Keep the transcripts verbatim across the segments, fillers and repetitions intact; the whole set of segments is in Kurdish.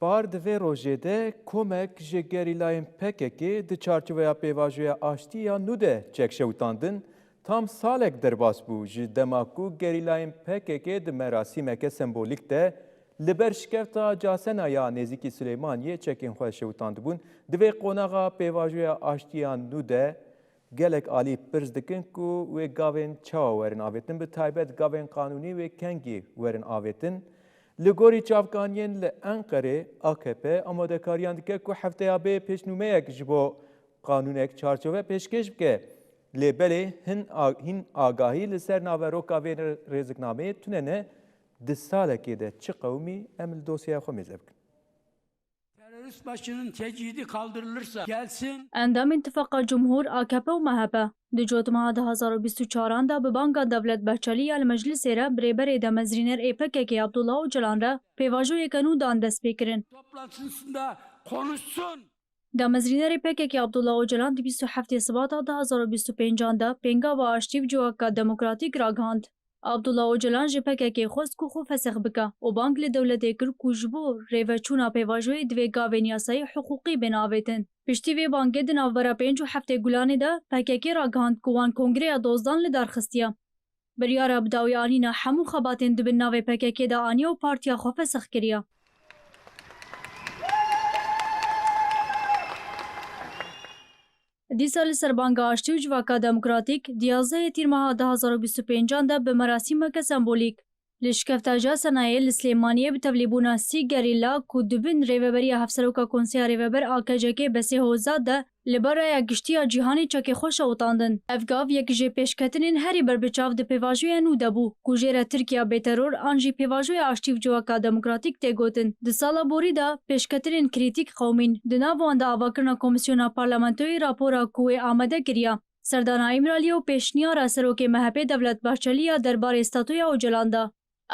Par di vê rojê de komek ji gerîlayên P K K di çarçoveya pêvajoya aştî ya nû de çek şewitandin, tam salek derbas bû ji dema ku gerîlayên P K K di merasîmeke sembolîk de li ber şikefta Casena ya nêzîkî Silêmaniyê çekên xwe şewitandibûn. Di vê qonaxa pêvajoya aştî ya nû de, gelek alî pirs dikin ku wê gavên çawa werin avêtin, bi taybet gavên qanûnî wê kengî werin avêtin. Li gorî çavkaniyên li Enqerê, A K P amadekariyan dike ku hefteya bê pêşnûmeyek ji bo qanûnek çarçove pêşkêş bike. Lê belê hin a-, hîn agahî li ser naveroka vê rêziknameyê tune ne, di salekê de çi qewimî, em li dosyaya xwe mêze bikin. Terörist başının tecridi kaldırılırsa gelsin. Endamên Tifaqa Cumhur, A K P û M H P, di cotmeha du hezar û bîst û çaran de bi banga Devlet Bahçelî ya li meclisê re bi rêberê demezrîner ê P K K Abdullah Ocalan re pêvajoyeke nû dan destpêkirin. Toplantısında konuşsun. Damezrînerê P K K Abdullah Ocalan di bîst û heftê Sibata du hezar û bîst û pêncan de pêngava aştî û civaka demokratîk ragihand. Abdullah Ocalan ji P K K xwest ku xwe fesix bike û bang li dewletê kir ku ji bo rêveçûna pêvajoyê divê gavên yasayî hiqûqî bên avêtin. Piştî vê bangê di navbera pênc û heftê Gulanê de P K K ragihand ku wan kongreya dozdan li dar xistiye. Biryara bi dawî anîna hemû xebatên di bin navê P K K de aniye û partiya xwe fesix kiriye. Dîsa li ser banga aştî û civaka demokratîk, di yazdehê Tîrmeha du hezar û bîst û pêncan de bi merasîmeke sembolîk, li şikefta Casenayê li Silêmaniyê bi tevlîbûna sî gerîla ku di bin rêveberiya Hevseroka Konseya Rêveber A K C K Besê Hozat de li ber raya giştî ya cîhanê çekê xwe şewitandin. Ev gav yek ji pêşketinên herî berbiçav di pêvajoya nû de bû ku jê re Tirkiya bêteror an jî pêvajoya aştî û civaka demokratîk tê gotin. Di sala borî de pêşketinên krîtîk qewimîn. Di nav wan de avakirina Komîsyona Parlamentoyê rapora ku wê amade kiriya serdana Îmraliyê û pêşniyara Serokê M H P Devlet Bahçelî ya derbarê statuya Ocalan de.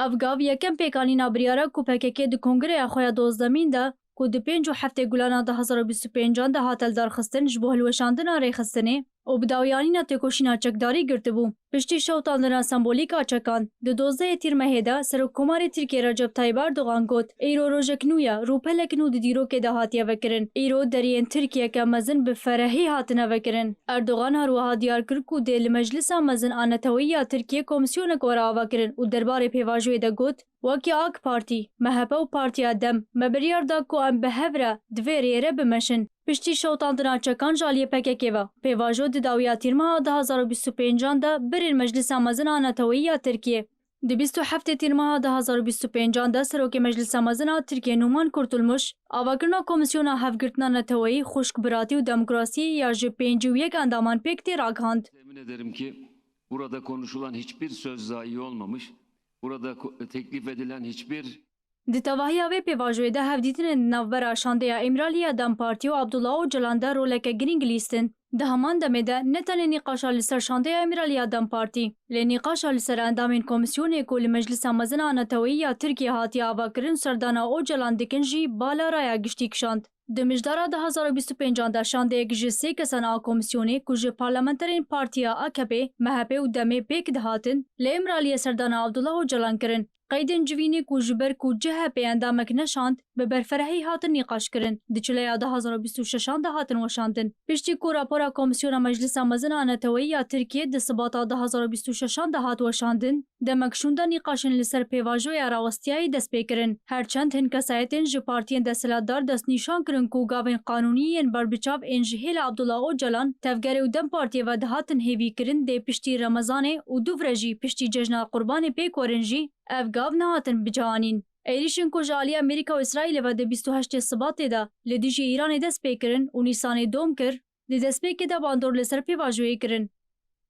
Ev gav yekem pêkanîna biryara ku P K K di kongreya xwe ya dozdemîn de, ku di pênc û heftê Gulana du hezar û bîst û pêncan de hate lidarxistin, ji bo hilweşandina rêxistinê û bi dawî anîna têkoşîna çekdarî girtibû. Piştî şewitandina sembolîk a çekan, di dozdehê Tîrmehê de Serokkomarê Tirkiyê Recep Tayyip Erdogan got, Îro rojek nû ye, rûpelek nû di dîrokê de hatiye vekirin. Îro deriyên Tirkiyeke mezin bi ferehî hatine vekirin. Erdogan her wiha diyar kir ku dê li Meclisa Mezin a Neteweyî ya Tirkiyê komîsyonek were avakirin û derbarê pêvajoyê de got, Wekî AK Partî, M H P û Partiya Dem, me biryar da ku em bi hev re di vê rêyê re bimeşin. Piştî şewitandina çekan ji aliyê P K K ve, pêvajo di dawiya Tîrmeha du hezar û bîst û pêncan de birên Meclisa Mezin a Neteweyî ya Tirkiyê. Di bîst û heftê Tîrmeha du hezar û bîst û pêncan de Serokê Meclisa Mezin a Tirkiyê Nûman Kurtulmuş, avakirina Komîsyona Hevgirtina Neteweyî, Xwişk, Biratî û Demokrasiyê ya ji pêncî û yek endaman pêk tê ragihand. Temin ederim ki burada konuşulan hiçbir söz zayi olmamış, burada ko-, teklif edilen hiçbir Di tevahiya vê pêvajoyê de hevdîtinên di navbera şandeya Îmralî ya DEM Partî û Abdullah Ocalan de roleke girîng lîstin. Di heman demê de ne tenê nîqaşa li ser şandeya Îmralî ya DEM Partî, lê nîqaşa li ser endamên komîsyonê ku li Meclisa Mezin a Neteweyî ya Tirkiyê hatiye avakirin serdana Ocalan dikin jî bala raya giştî kişand. Di mijdara du hezar û bîst û pêncan de şandeyek ji sê kesan a komîsyonê ku ji parlamenterên partiya A K P, M H P û DEMê pêk dihatin, li Îmraliyê serdana Abdullah Ocalan kirin. Qeydên civînê ku ji ber ku C H P endamek neşand, bi berferehî hatin nîqaşkirin, di çileya du hezar û bîst û şeşan de hatin weşandin. Piştî ku rapora Komîsyona Meclisa Mezin a Neteweyî ya Tirkiyê di Sibata du hezar û bîst û şeşan de hat weşandin, demek şûnda nîqaşên li ser pêvajoya rawestiyayî dest pê kirin. Her çend hin kesayetên ji partiyên desthilatdar destnîşan kirin ku gavên qanûnî yên berbiçav ên ji hêla Abdullah Ocalan, Tevgerê û DEM Partiyê ve dihatin hêvîkirin dê piştî Remezanê û dûvre jî piştî Cejna Qurbanê pêk werin jî, ev gav nehatin bicaanîn. Êrîşên ku ji alî Amerîka û Îsraîlê ve di bîst û heştê Sibatê de li dijî Îranê dest pê kirin û Nîsanê dom kir, di destpêkê de bandor li ser pêvajoyê kirin.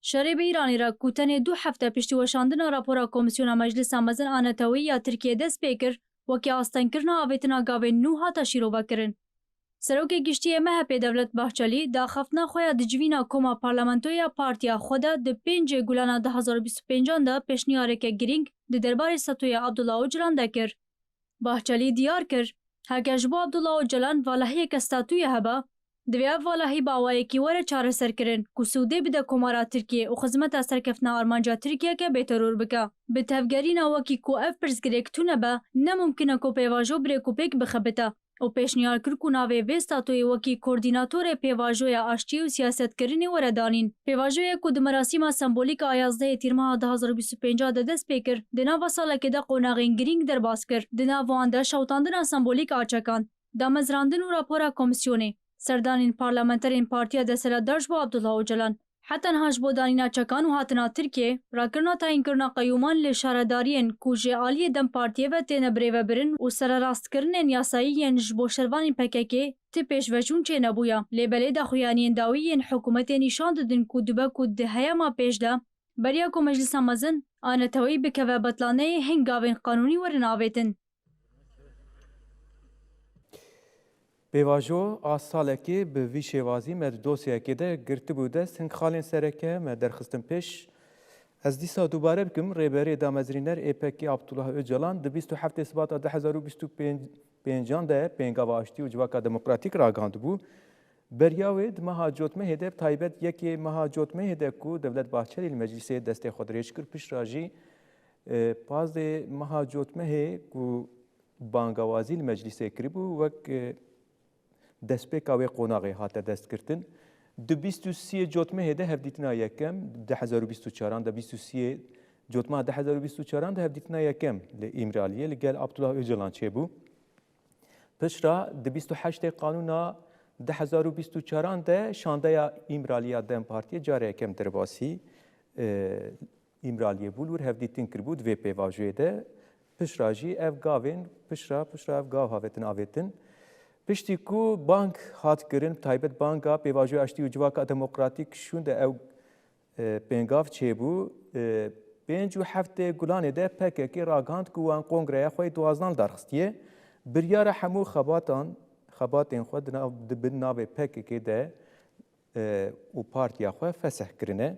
Şerê bi Îranê re ku tenê du hefte piştî weşandina rapora Komîsyona Meclisa Mezin a Neteweyî ya Tirkiyê dest pê kir, wekî astengkirina avêtina gavên nû hate şîrove kirin. Serokê Giştî yê M H P Devlet Bahçelî, di axaftina xwe ya di civîna koma parlamentoyê ya partiya xwe de di pêncê Gulana du hezar û bîst û pêncan de pêşniyareke girîng di derbarê statuya Abdullah Ocalan de kir. Bahçelî diyar kir, heke ji bo Abdullah Ocalan valahiyeke statuyê hebe, divê ev valahî bi awayekî were çareserkirin, ku sûdê bide Komara Tirkiyê û xizmeta serkeftina armanca Tirkiyeke bêteror bike. Bi tevgerîna wekî ku ev pirsgirêk tune be, ne mumkin e ku pêvajo bi rêkûpêk bixebite. û pêşniyar kir ku navê vê statoyê wekî koordînatorê pêvajoya aştiyê û siyasetkirinê were danîn. Pêvajoyê ku di merasîma sembolîk a yazdehê Tîrmeha du hazar û bîst û pênc de dest pê kir, di nava salekê de qonaxên girîng derbas kir. Di nav wan de şewitandina sembolîk a çekan, damezrandin û rapora komîsyonê, serdanên parlamenterên partiya desthilatdar ji bo Abdullah Ocalan, heta niha ji bo danîna çekan û hatina Tirkiyê, rakirina tayînkirina qeyûman li şaredariyên ku ji aliyê DEM Partiyê ve têne birêvebirin û sererastkirinên yasayî yên ji bo şervanên P K K ti pêşveçûn çênebûya. Lê belê daxuyaniyên dawî yên hikûmetê nîşan didin ku dibe ku di heyama pêş de beriya ku Meclisa Mezin a Neteweyî bikeve betlaneyê, hin gavên qanûnî werin avêtin. Pêvajo a salekê bi vî şêwazî me di dosyayekê de girtibû dest. Hin xalên sereke me derxistin pêş. Ez dîsa dubare bikim, rêberê damezrîner ê P K K Abdullah Ocalan di bîst û heftê Sibata du hezar û bîst û pêncan de pêngava aştî û civaka demokratîk ragihandibû. Beriya wê di meha Cotmehê de, bi taybet yekê meha Cotmehê de ku Devlet Bahçelî li meclîsê destê xwe dirêj kir, piştra jî, e, pazdeh meha Cotmehê ku bangawazî li meclîsê kiribû, wek, e, destpêka wê qonaxê hate destgirtin. Di bîst û siyê Cotmehê de hevdîtina yekem, du hezar û bîst û çaran de, bîst û siyê Cotmeha du hezar û bîst û çaran de hevdîtina yekem li Îmraliyê li gel Abdullah Ocalan çêbû. Piştre di bîst û heştê Qanûna du hezar û bîst û çaran de şandeya Îmraliya DEM Partiyê cara yekem derbasî, e, Îmraliyê bû, li wir hevdîtin kiribû di vê pêvajoyê de. Piştre jî ev gavên, piştre, piştre ev gav havetin avêtin. Piştî ku bang hat kirin, taybet banga Pêvajoya Aştî û Civaka Demokratîk şûnde ew e, pêngav çêbû. E, pênc û heftê Gulanê de P K K ragihand ku wan kongreya xwe yê duwazdan li dar xistiye. Biryara hemû xebatan, xebatên xwe di nav, di bin navê P K K de, e, û partiya xwe fesih kirine.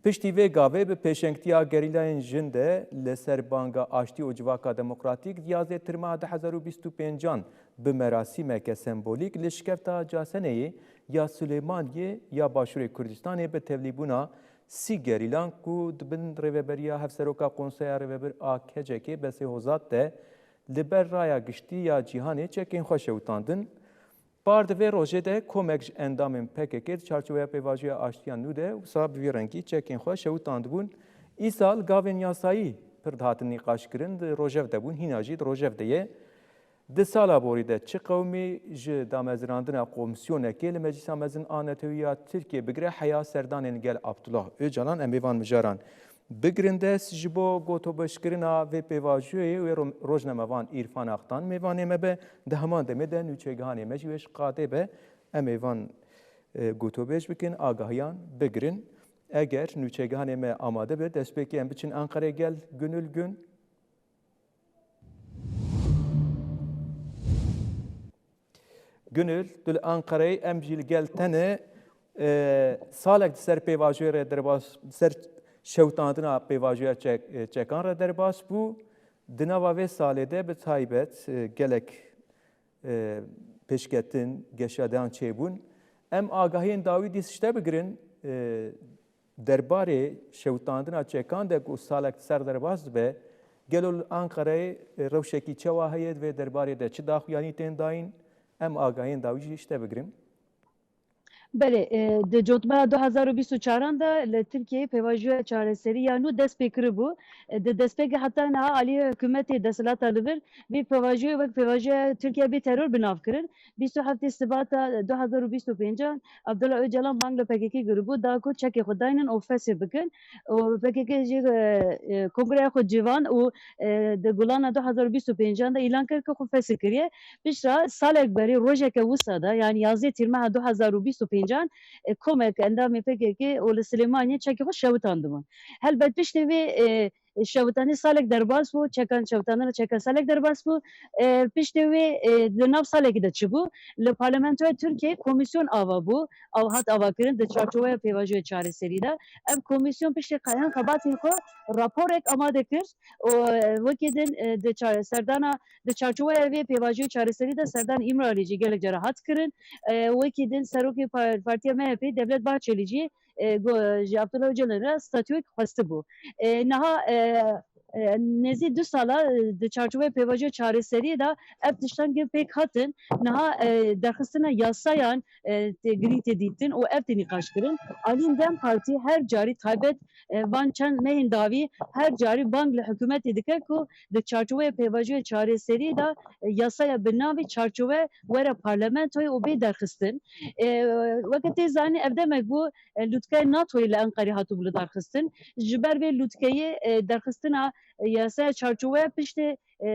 Piştî vê gavê bi pêşengtiya gerîlayên jin de li ser banga aştî û civaka demokratîk di yazdê Tirmeha du hezar û bîst û pêncan bi merasîmeke sembolîk li şikefta Caseneyê ya Silêmaniyê ya Başûrê Kurdistanê bi tevlîbûna sî gerîlan ku di bin rêveberiya Hevseroka Konseya Rêvebir a K C K'ê Besê Hozat de li ber raya giştî ya cîhanê çekên xwe şewitandin. Par di vê rojê de komek ji endamên P K K di çarçoveya pêvajoya aştiya nû de wisa bi vî rengî çekên xwe şewitandibûn. Îsal gavên yasayî pir dihatin nîqaşkirin, di rojev de bûn, hîna jî di rojev de ye. Di sala borî de çi qewimî ji damezrandina komîsyonekê li Meclîsa Mezin a Netewî ya Tirkiyê bigire heya serdanên gel Abdullah Ocalan, em ê van mijaran bigirin dest. Ji bo gotobêjkirina vê pêvajoyê wê ro-, rojnamevan Îrfan Aktan mêvanê me be, di heman demê de nûçegihanê me jî wê ji qadê be. Em ê van, e, gotobêj bikin, agahiyan bigirin. Eger nûçegihanê me amade be, destpêkê em biçin Enqerê gel Gönül Gün. Gönül, tu li Enqereyê, em jî li gel te ne. E, salek di ser pêvajoyê re derbas, ser şewitandina pêvajoya çek-, e, çekan re derbas bû. Di nava vê salê de bi taybet, e, gelek, e, pêşketin, geşadeyan çêbûn. Em agahiyên dawî dîs ji te bigirin. E, Derbarê şewitandina çekan de ku salek ser derbas dibe, gelo li Anqereyê rewşekî çawa heye, di vê derbarê de çi daxuyanî tên dayîn? Em agahiyên dawî jî ji te bigirin. Belê, e, di cotmeha du hezar û bîst û çaran de li Tirkiyeyê pêvajoya çareserî ya nû dest pê kiribû. E, di destpêkê heta niha aliyê hikûmetê desthilata li vir vê pêvajoyê wek pêvajoya Tirkiye bê teror bi nav kirin. Bîst û heftê Sibata du hezar û bîst û pêncan Abdullah Ocalan bang li P K K kiribû, da ku çekê xwe daynin û fesih bikin. Û P K K jî, e, e, kongreya xwe civan û, e, di Gulana du hezar û bîst û pêncan de îlan kir ku xwe fesih kiriye. Piştre salek berî rojeke wisa de, yanî yazdeh Tîrmeha du hezar û bîst û pêncan, e, komek endamê P K K û li Silêmaniyê çekê xwe şewitandibûn. Helbet piştî vê, e, şewitandin salek derbas bû, çekan şewitandina çekan salek derbas bû. E, piştî wê, e, di nav salekî de çi bû? Li Parlamentoya Tirkiyeyê komîsyon ava bû, ew hat avakirin di çarçoveya pêvajoya çareserî de. Ev komîsyon piştî qeyan xebatên xwe raporek amade kir û, e, wekî din, e, di çare-, serdana, di çarçoveya vê pêvajoya çareserî de serdan Îmralî jî gelek cara hat kirin. E, wekî din serokê par-, partiya M H P Devlet Bahçelî jî e, go-, ji Abdullah Ocalan re statûyek xwestibû. E, niha, e, e, nêzî du sala, e, di çarçoveyê pêvajoya çareseriyê de ev tiştan girîng pêk hatin. Niha, e, derxistina yasayan, e, tê girîng tê dîtin û ev tê nîqaş kirin. Alîn DEM Partî her carî taybet, e, van çend mehên dawî her carî bang li hikûmetê dike ku di çarçoveyê pêvajoya çareseriyê de, e, yasaya bi navê çarçove were parlamentoyê û bê derxistin. E, weke tê zanîn ev demek bû, e, lûtkeya NATOyê li Enqerê hatibû lidarxistin. Ji ber vê lûtkeyê, e, derxistina, e, yasaya çarçove piştê, e,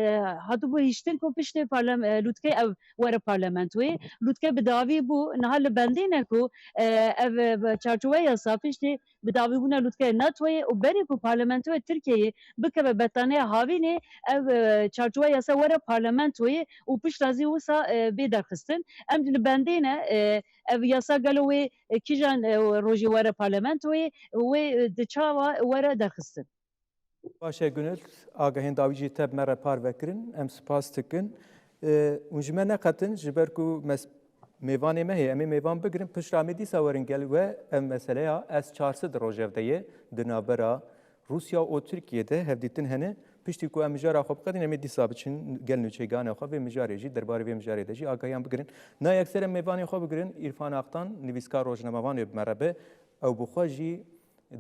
hatibû hiştin ku piştê parlam-, e, lûtkeyê ev were parlamentoyê. Lûtke bi dawî bû, niha li bendê ne ku, e, ev, e, çarçove yasa piştê bi dawîbûna lûtkeya NATOyê û berê ku parlamentoya Tirkiyeyê bikeve betlaneya havînê, ev, e, çarçove yasa were parlamentoyê û pişta zî wisa, e, bê derxistin. Em li bendê ne, e, ev yasa gelo wê, e, kîjan, e, rojê were parlamentoyê, wê, e, di çawa were derxistin? Baş e Gönül, agahên dawî jî te bi me re parve kirin. Em spas dikin. E, hûn ji me neqetin, ji ber ku mes-, mêvanê me heye, em ê mêvan bigirin, piştre em ê dîsa werin gel we. Ev meseleya S çar sed Rojevdeyê di navbera Rûsya û Tirkiyê de hevdîtin hene. Piştî ku em mijara xwe biqedînin, em ê dîsa biçin gel nûçeygana xwe. Vê mijarê jî, derbarê vê mijarê de jî agahiyan bigirin. Na yekser em mêvanê xwe bigirin, Îrfan Aktan, nivîskar, rojnamevan ê bi me re be. Ew bi xwe jî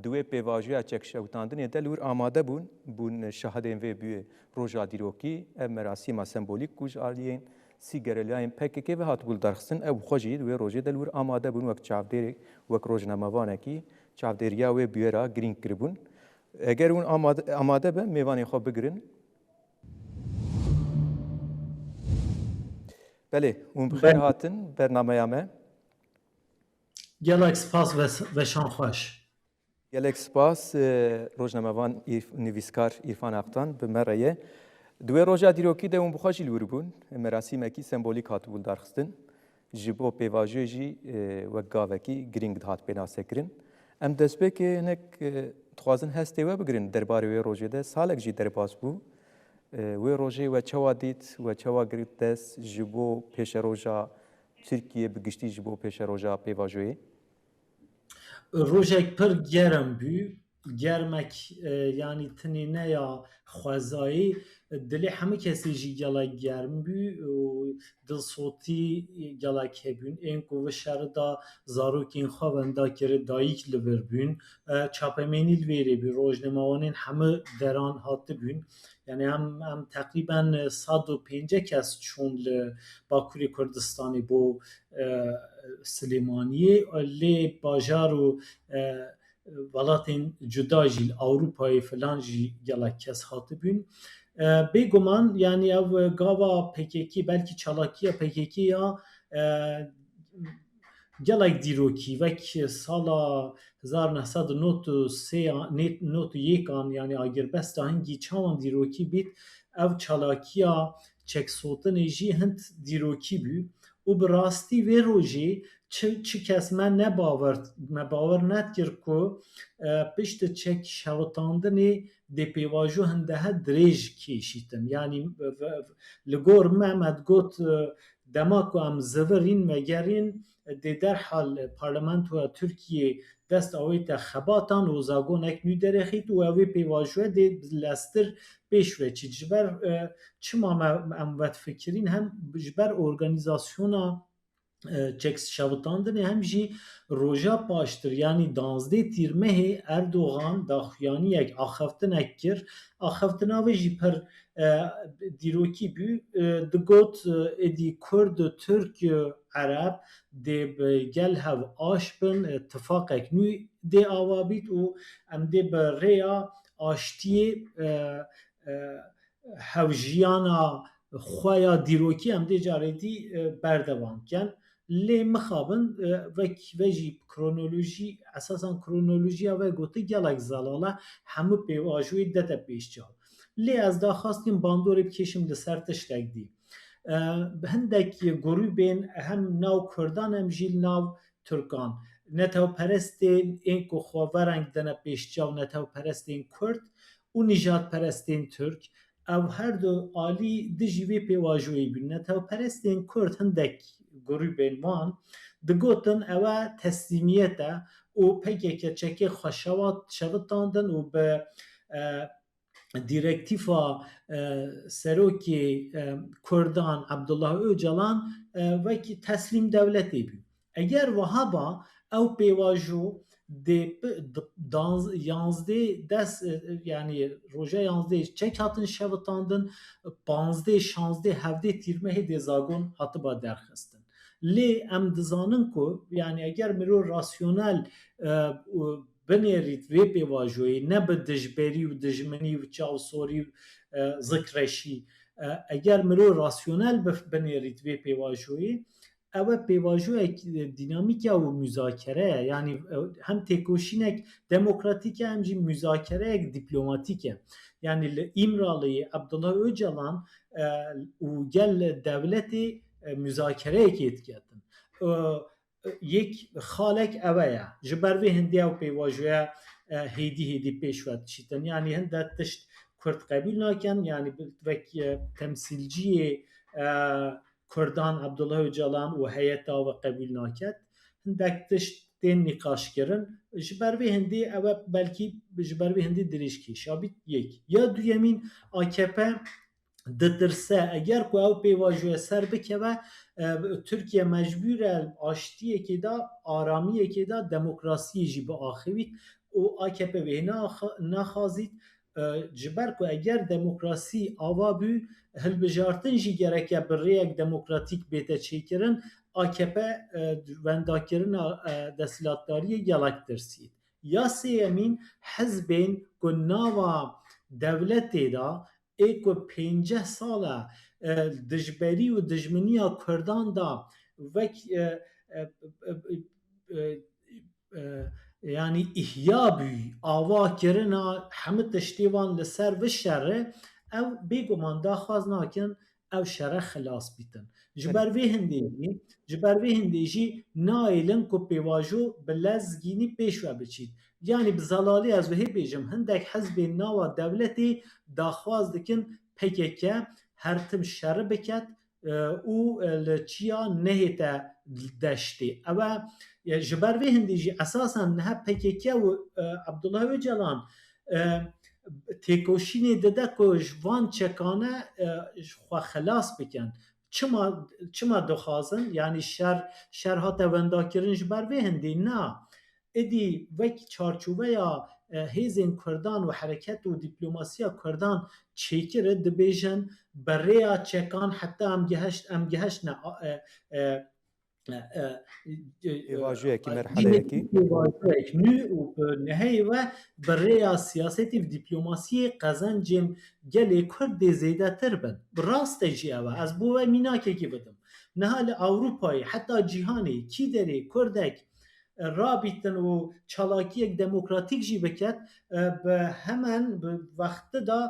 di wê pêvajoya çekşewitandinê de li wir amade bûn, bûn şahidên vê bûyê roja dîrokî. Ev merasîma sembolîk ku ji aliyên sî gerîlayên P K K ve hatibû lidarxistin, ew bi xwe jî di wê rojê de li wir amade bûn, wek çavdêrek, wek rojnamevanekî çavdêriya wê bûyera girîng kiribûn. Eger hûn amade, amade be, mêvanê xwe bigirin. Belê, hûn bi xêr Belê. hatin bernameya me. Gelek spas ve, veşan xweş. Gelek spas, e, rojnamevan Îrf-, nivîskar Îrfan Aktan bi me re ye. Di wê roja dîrokî de hûn bi xwe jî li wir bûn. Merasîmekî sembolîk hatibû lidarxistin. Ji bo pêvajoyê jî, e, wek gavekî girîng dihat pênasekirin. Em destpêkê hinek, e, dixwazin hestê we bigirin derbarê wê rojê de. Salek jî derbas bû. E, wê rojê we çawa dît, we çawa girt dest ji bo pêşeroja Tirkiyê, bi giştî ji bo pêşeroja pêvajoyê? Rojek pir germ bû. Germek, e, yanî tenê ne ya xwezayî, dilê hemî kesê jî gelek germ bû û dilsotî gelek hebûn. Ên ku vi şerî de zarokên xwe wenda kir, dayik li vir bûn. E, çapemenî li vêrê bû, rojnamewanên hemî deran hatibûn. Yani em, em teqrîben sed û pêncî kes çûn li Bakurê Kurdistanê bo, e, Silêmaniyê. Lê bajar û, e, welatên cuda jî li Ewropayê filan jî gelek kes hatibûn. E, bêguman, yani ev gava P K K, belkî çalakiya P K K ya, e, gelek dîrokî, wek sala hezar neh sed û nod û sê an, nê-, nod û yek an, yani agirbesta hingî çawan dîrokî bît, ev çalakiya çeksotinê jî hind dîrokî bû û bi rastî vê rojê çi, çi kes me nebawer, me bawer nedikir ku, e, pişt çek şewitandinê dê pêvajo hindehe dirêj kêşîtin. Yani, e, ve-, li gor me, me digot, e, dema ku em zivirîn, me gerîn, dê derhal parlamentoya Tirkiyê dest awête xebatan û zagonek nû derexît û ew ê pêvajoye dê lestir pêş ve çît. Ji ber, e, çima me, em vedfikirîn, hem ji ber organîzasyona, e, çek şewitandinê, hem jî roja paştir, yanî danzdeh tîrmehê Erdogan daxuyaniyek, axaftinek kir. Axaftina wê jî pir, e, dîrokî bû. E, digot, e, êdî Kurd, Tirk, e, Ereb dê bi gel hev aş bin, e, tifaqek nû dê ava bît û em dê bi rêya aştiyê, e, e, hevjiyana xwe ya dîrokî em dê carê dî, e, berdewam ken. Lê mixabin, e, vek, ve jî kronolojî, esasan kronolojiya ve gotî gelek zelal e, hemû pêvajoyê dete pêş çav. Lê ez daxwaz dikim bandorê bikêşim li ser tiştek dî. E, hindek grûbên hem nav Kurdan hem jî li nav Tirkan, netewperestên ên ku xwe vereng dene pêş çav, netewperestên Kurd û nîjadperestên Tirk, ew her du alî dijî vê pêvajoyê bûn. Netewperestên Kurd, hindek grûbên wan digotin ew e teslîmiyet e û P K K çekê xwe şewat-, şewitandin û bi, e, dîrektîfa, e, serokê, e, Kurdan Abdullah Ocalan, e, wekî teslîm dewletê bû. Eger wiha ba, ew pêvajo dê pi-, d-, danz-, yanzdê des, e, yanî roja yanzdê çek hatin şevitandin, panzdê, şanzdê, hevdê tîrmehê dê zagon hatiba derxistin. Lê em dizanin ku, yanî eger mirov rasyonel, e, û binêrît vê pêvajoyê, ne bi dijberî û dijminî û çavsorî û, e, zikreşî, e, eger mirov rasyonel bif-, binêrît vê pêvajoyê, ew e pêvajoyek, e, dînamîk e û muzakere ye. Yanî, e, hem têkoşînek demokratîk e, hem jî muzakereyek dîplomatîk e. Yanî li Îmraliyê Abdullah Ocalan, e, û gel dewletê, e, muzakereyekê diketin. E, yek xalek ew e. Ji ber vê hindê ew pêvajoya, e, hêdî hêdî pêş ve diçîtin. Yanî hinde tişt Kurd qebûl nakin, yanî bi-, wek, e, temsîlciyê, e, Kurdan Abdullah Ocalan û heyeta we qebûl naket. Hindek tişt tên nîqaşkirin. Ji ber vê hindê ew e belkî ji ber vê hindê dirêj kêşabît yek. Ya duyemîn A K P ditirse, eger ku ew pêvajoya ser bikeve, e, Tirkiye mecbûr e aştiyekê de, aramiyekê de demokrasiyê jî biaxivît û A K P vê naxa-, naxazît. E, ji ber ku eger demokrasî ava bû, hilbijartin jî gereke bi rêyek demokratîk bête çêkirin, A K P, e, wendakirina, e, desthilatdariyê gelek tirsît. Ya sêyemîn, hizbên ku nava dewletê de ê ku pênceh sal e, e, dijberî û dijminiya Kurdan da wek, e, e, e, e, e, yanî îhya bû, ava kirina hemû tiştê wan li ser vê şerê, ew bêguman daxwaz nakin ew şere xilas bîtin. Ji ber vê hindê jî, ji ber vê hindê jî nayêlin ku pêvajo bi lezgînî pêş ve biçît. Yanî bi zelalî ez wihê bêjim, hindek hizbên nava dewletê daxwaz dikin P K K her tim şerî biket, e, û, e, li çiya nehête deştê. Ew e, e, ji ber vê hindê jî esasen niha P K K û, e, Abdullah Ocalan, e, têkoşînê dide ku ji van çekane, e, ji xwe xilas bikin. Çima, çima dixwazin? Yanî şer, şer hate wendakirin ji ber vê hindê? Na. Êdî wek çarçoveya, e, hêzên Kurdan û hereket û dîplomasiya Kurdan çêkire, dibêjin bi rêya çekan heta em giheşt-, em giheştine, e, e, e, e, e, Pêvajoyekî, e, merheleyekî. Pêvajoyek nû û bi neheyê we bi rêya siyasetî û dîplomasiyê qezencên gelê Kurd dê zêdetir bin. Bi rast e jî ew e. Ez bo we mînakekî bidim. Niha li Ewropayê, heta cîhanê, kî derê Kurdek, e, rabîtin û çalakiyek demokratîk jî biket, e, bi hemen bi wexti de,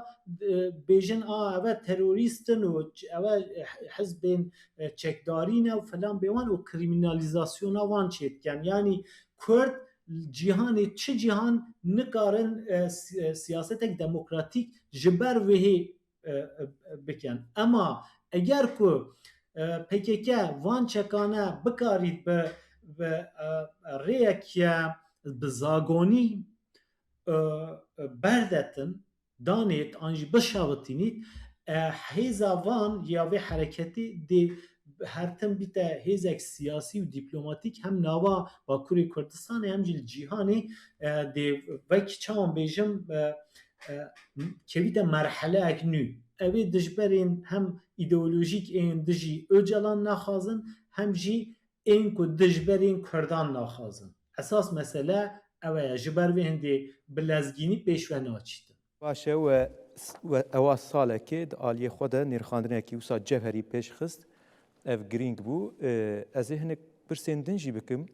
e, bêjin, a, ev e terorîst in û ç-, ev e hizbên, e, çekdarî ne û filan bê wan û krîmînalîzasyona wan çêdikin. Yanî Kurd cîhanê, çi cîhan nikarin, e, si-, e, siyasetek demokratîk ji ber vêhê, e, e, bikin. Ema eger ku, e, P K K van çekane bikarît bi, bi, e, rêyek, e, bi zagonî, e, e, berdetin, danêt an jî bişawitînît, e, hêza van ya vê hereketî dê her tim bîte hêzek siyasî û dîplomatîk hem nava Bakurê Kurdistanê hem jî li cîhanê, e, dê wek çawan bêjim, e, e, kevîte merheleyek nû. Ew ê dijberên hem îdeolojîk ên dijî Ocalan naxwazin hem jî ên ku dijberên Kurdan naxwazin. Esas mesele ew e, ji ber vê hindê bi lezgînî pêş ve naçîtin. Baş e, we, we ewa salekê di aliyê xwe de nirxandinekî wisa cevherî pêş xist. Ev girîng bû. E, ez ê hinek pirsên din jî bikim.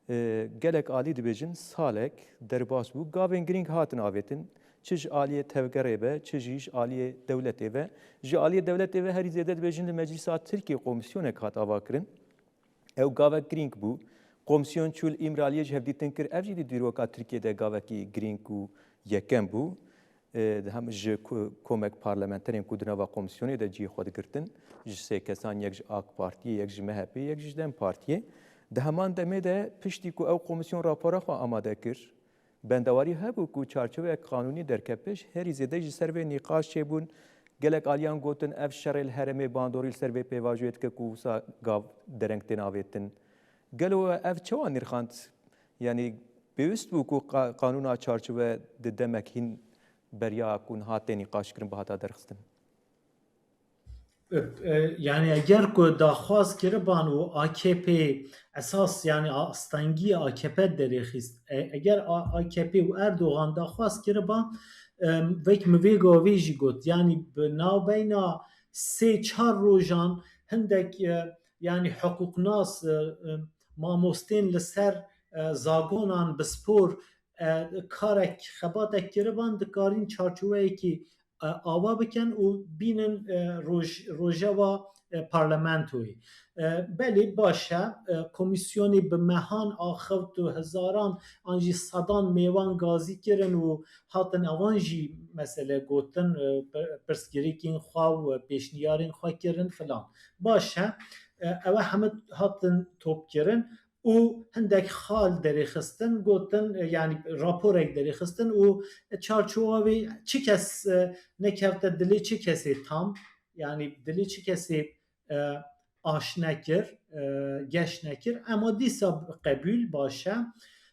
E, gelek alî dibêjin salek derbas bû. Gavên girîng hatin avêtin. Çi ji aliyê tevgerê ve, çi jî ji aliyê dewletê ve. Ji aliyê dewletê ve herî zêde dibêjin li Meclisa Tirkiyê komisyonek hat avakirin. Ew gavek girîng bû. Komsyon çû li Îmraliyê ji hevdîtin kir. Ev jî di dîroka Tirkiyê de gavekî girîng û yekem bû. E, di hem ji ku-, komek parlamenterên ku di nava komsyonê de cihê xwe digirtin, ji sê kesan, yek ji AK Partiyê, yek ji MHP'ê, yek jî ji DEM Partiyê. Di heman demê de piştî ku ew komsyon rapora xwe amade kir, Bendewarî hebû ku çarçoveyek qanûnî derkeve pêş, herî zêde jî ser vê nîqaş çêbûn. Gelek aliyan gotin, ev şerê li herêmê bandorî li ser vê pêvajoyê dike ku wisa gav dereng tên avêtin. Gelo ev çawa nirxand? Yanî pêwîst bû ku qa-, qanûna çarçove di demek hîn beriya ku niha tê nîqaşkirin bihata derxistin. E, yani eger ku daxwaz kiriban û A K P esas, yani astengî A K P derêxist. E, eger A-, A K P û Erdogan daxwaz kiriban, e, wek min vê gavê jî got, yani bi navbeyna sê çar rojan hindek, e, yani hiqûqnas, e, e, mamostên li ser, e, zagonan bi spor, e, karek, xebatek kiriban, dikarin çarçoveyekî e, ava bikin û bînin, e, roj-, rojeva, e, parlamentoyê. E, belê baş e, e, komîsyonê bi mehan axivt û hezaran an jî sedan mêvan gazî kirin û hatin evan jî mesele gotin, e, pir-, pirsgirêkên xwe û pêşniyarên xwe kirin filan. Baş e, e, ewe hemû hatin top kirin. û hindek xal derêxistin, gotin, e, yani raporek derêxistin û çarçowa wê çi kes, e, nekevte dilê çi kesê tam, yani dilê çi kesê, e, aş nekir, e, geş nekir, ema dîsa qebûl baş e,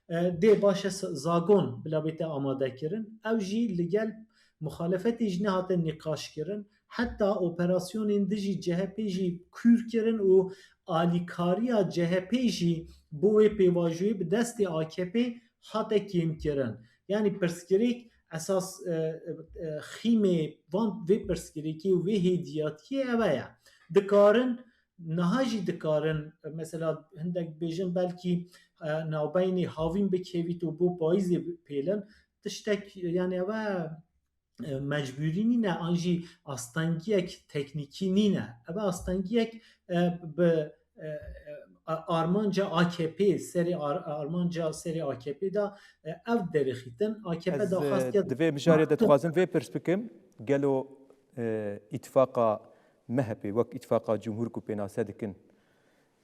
e, dê baş e s-, zagon bila bête amade kirin. Ew jî li gel muxalefetê jî nehate nîqaş kirin. Heta operasyonên dijî C H P jî kûr kirin û alîkariya C H P jî bo wê pêvajoyê bi destê A K P hate kêmkirin. Yanî pirsgirêk esas, e, e, xîmê van vê pirsgirêkê û vê hêdiyatiyê ev e. Dikarin, niha jî dikarin, e, mesela hindek bêjin belkî, e, navbeynê havîn bikevît û bo payîzê pêlin. Tiştek, yani ev e, e, mecbûrî nîne, an jî astengiyek teknîkî nîne. Ev e astengiyek, e, bi, e, e, a-, armanca A K P, serê ar-, armanca serê A K P de, e, ev derêxîtin. A K P Ez, daxwaz e, kir. Di vê mijarê de dixwazim vê pirs bikim, gelo, e, îtifaqa M H P wek îtifaqa cumhur ku pênase dikin,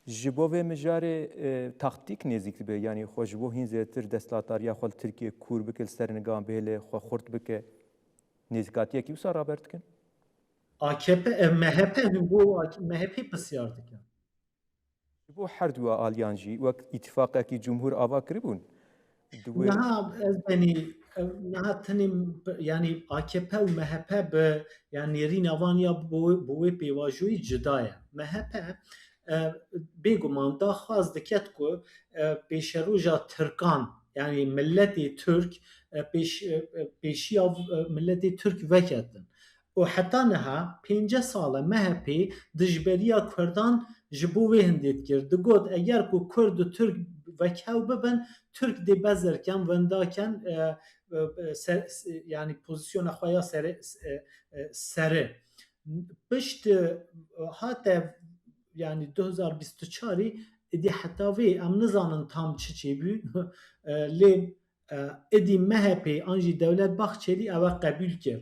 ji bo vê mijarê, e, taktîk nêzîk dibe, yanî xwe ji bo hîn zêdetir desthilatdariya xwe li Tirkiyê kûr bike, li ser nigan bihêle, xwe xurt bike, nêzîkatiyekî wisa raber dikin? A K P, e, M H P, hûn bo M H P pisyar dikin. Ji bo her du aliyan jî wek îtifaqekî cumhur ava kiribûn. Di wê Niha ez benî, e, niha tenê, yani A K P û M H P bi, yani nêrîna van ya bo, bo wê pêvajoyî cuda ye. M H P, e, bêguman daxwaz diket ku, e, pêşeroja Tirkan, yani milletê Tirk, e, pêş, e, e, pêşiya, e, milletê Tirk veketin. Û heta niha pêncî sal e M H P dijberiya Kurdan ji bo wê hindê dikir. Digot, eger ku Kurd û Tirk wekhev bibin, Tirk dê bezirken, windaken, e, e, e, ser, se-, yani pozisyona xwe ya sere, e, e, sere. Pişt, e, hate, yani du hezar bîst û çarî, êdî heta vê em nizanin tam çi çêbû, e, lê E, êdî M H P an jî Dewlet Bahçelî ewe qebûl kir.